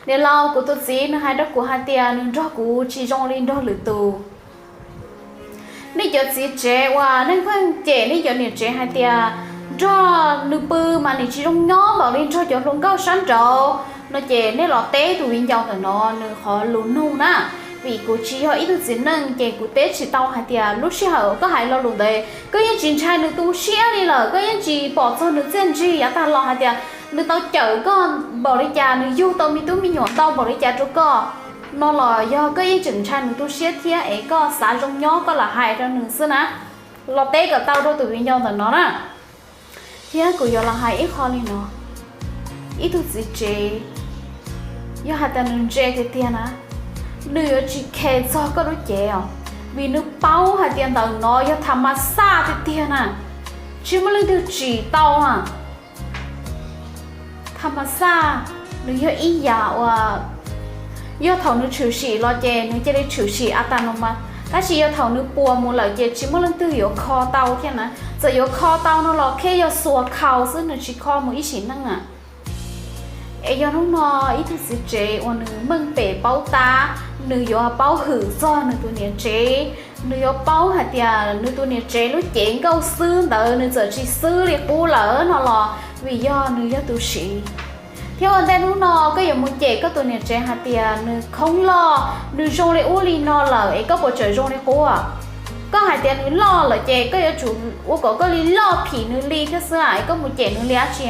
Niam laus, kuv tus txiv nws hais rau kuv hais tias nws nrog kuv tsis zoo li nrog lwm tus. Nej cov txiv tsev uas nej pheej cem nej cov niam tsev hais tias nrog nws pw mas nws tsis zoo nyob npaum li nrog cov hluas nkauj sab nraud no ces nej los teb tus viv ncaus ntawm no nws qhov lus nug na. Vim kuv tsis yog ib tug txiv neej ces kuv teb tsis tau hais tias lub sij hawm koj hais lo lus ntawd koj yeej tsis ntshai nws tu siab li lawm, koj yeej tsis pom txog nws txiaj ntsig yav tag los hais tias nws tau cawm koj npaum li cas, nws yug tau me tub me nyuam ntau npaum li cas rau koj no los yog koj yeej tseem ntshai nws tu siab thiab es koj xav zoo nyob koj lam hais rau nws xwb na. Los teb kom tau rau tus viv ncaus ntawm no na. Thiab kuv yuav los hais ib qho li no, ib tug txiv tsev yog hais tias nws ntse tiag tiag na, nws yuav tsis khes txog koj lub cev os, vim nws paub hais tias ntawm no yog tham mas xaj tiag tiag na, tsis muaj leej twg tsim tau a. Tham mas xaj nws yog ib yam uas yog thaum nws tshwm sim los ces nws cia li tshwm sim a tas no mas, tab sis yog thaum nws puas mus lawm ces tsis muaj leej twg yuav kho tau thiab na. Txawm yuav kho tau no los qhia yog xuas khaus xwb, nws tsis kho mus ib sim neej na. Es yog hnub no ib tug txiv tsev uas nws meej pem paub tab, nws yuav paub hwm txog nws tus niam tsev, nws yuav paub hais tias nws tus niam tsev lub cev nkauj xwb ntawd nws txawm tsis xwb li qub lawm no los vim yog nws yog tus siv. Thiab ua ntej hnub no koj yuav mus cem koj tus niam tsev hais tias nws khoob loj, nws zoo li ub li no lawm es koj puas tseem zoo li qub? Koj hais tias nws loj lawm ces koj yuav tsum ua kom koj li loj phim nws li thiab xwb es koj mus cem nws li dab tsi?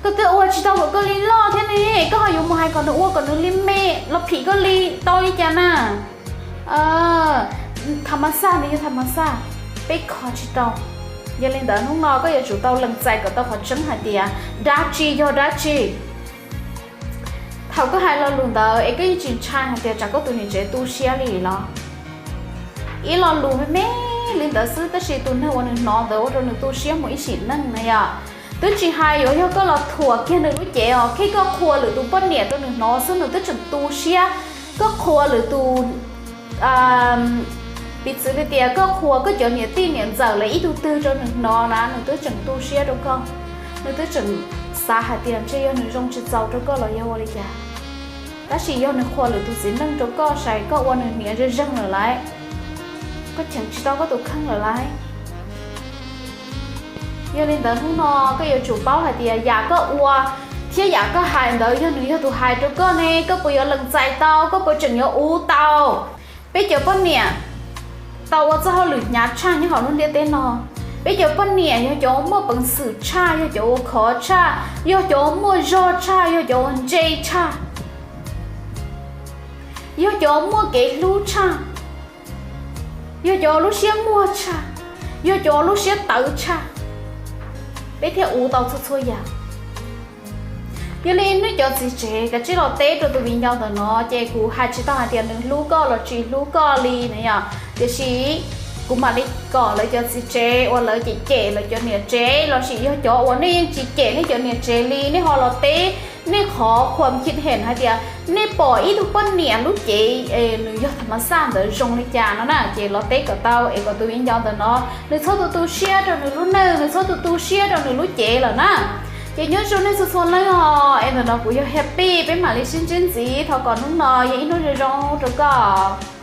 Koj twb ua tsis tau kom koj li loj thiab ne, koj ho yuav mus hais kom nws ua kom nws li me los phim koj li tau li cas na? Tham mas xaj nws yog tham mas xaj, peb kho tsis tau. Yog li ntawd hnub no koj yuav tsum tau lees txais kom tau qhov tseeb hais tias dab tsi yog dab tsi. Thaum koj hais lo lus ntawd es koj yeej tsis ntshai hais tias tsam koj tus niam tsev tu siab li los? Ib lo lus me me li ntawd xwb tab sis tus neeg uas nws hnov ntawd ua rau nws tu siab mus ib sim neej na yom. Twb tsis hais yuav yog koj los thuam kiag nws lub cev os, koj qhuas lwm tus poj niam rau nws hnov xwb nws twb tseem tu siab. Koj qhuas lwm tus, piv txwv li tias koj qhuas koj cov niam tij niam ntxawm lawv ib tug twg rau nws hnov na nws twb tseem tu siab rau koj. Nws twb tseem xav hais tias ntshe yog nws zoo tsis txaus rau koj los yog ua li cas. Tab sis yog nws qhuas lwm tus txiv neej rau koj sai koj ua nws hniav zeeg zeeg lawm lauj, koj cheem tsis tau koj tus kheej lawm lauj. Yog li ntawd hnub no koj yuav tsum paub hais tias yam koj ua thiab yam koj hais ntawd yog nws yog tus hais rau koj ne, koj puas yuav lees txais tau, koj puas tseem yuav uv tau? Peb cov poj niam tau ua txoj hauj lwm hnyav tshaj nyob hauv lub ntiaj teb no. Peb cov poj niam yog cov muaj peev xwm tshaj, yog cov ua khov tshaj, yog cov muaj zog tshaj, yog cov ua ntse tshaj, yog cov muaj kev hlub tshaj, yog cov lub siab muag tshaj, yog cov lub siab tawv tshaj, peb thiaj uv tau txhua txhua yam. Yog li nej cov txiv tsev kav tsij los teb rau tus viv ncaus ntawm no ces kuv hais tsis tau hais tias nws hlub koj los tsis hlub koj li na yom, tiam sis kuv mam li kom lawv cov txiv tsev uas lawv cem cem lawv cov niam tsev lossis yog cov uas nej yeej tsis cem nej cov niam tsev li nej ho los teb nej qhov khuam khib hem hais tias nej pom ib tug poj niam lub cev es nws yog tham mas xaj ntawd zoo li cas no na ces los teb kom tau es kom tus viv ncaus ntawm no nws txhob tu tu siab rau nws lub neej, nws txhob tu tu siab rau nws lub cev lawm na. Ces nyob zoo nej txhua txhua leej os, es ntawm no kuv yog Happy, peb mam li sib ntsib ntxiv, thov kom hnub no yog ib hnub zoo zoo rau koj.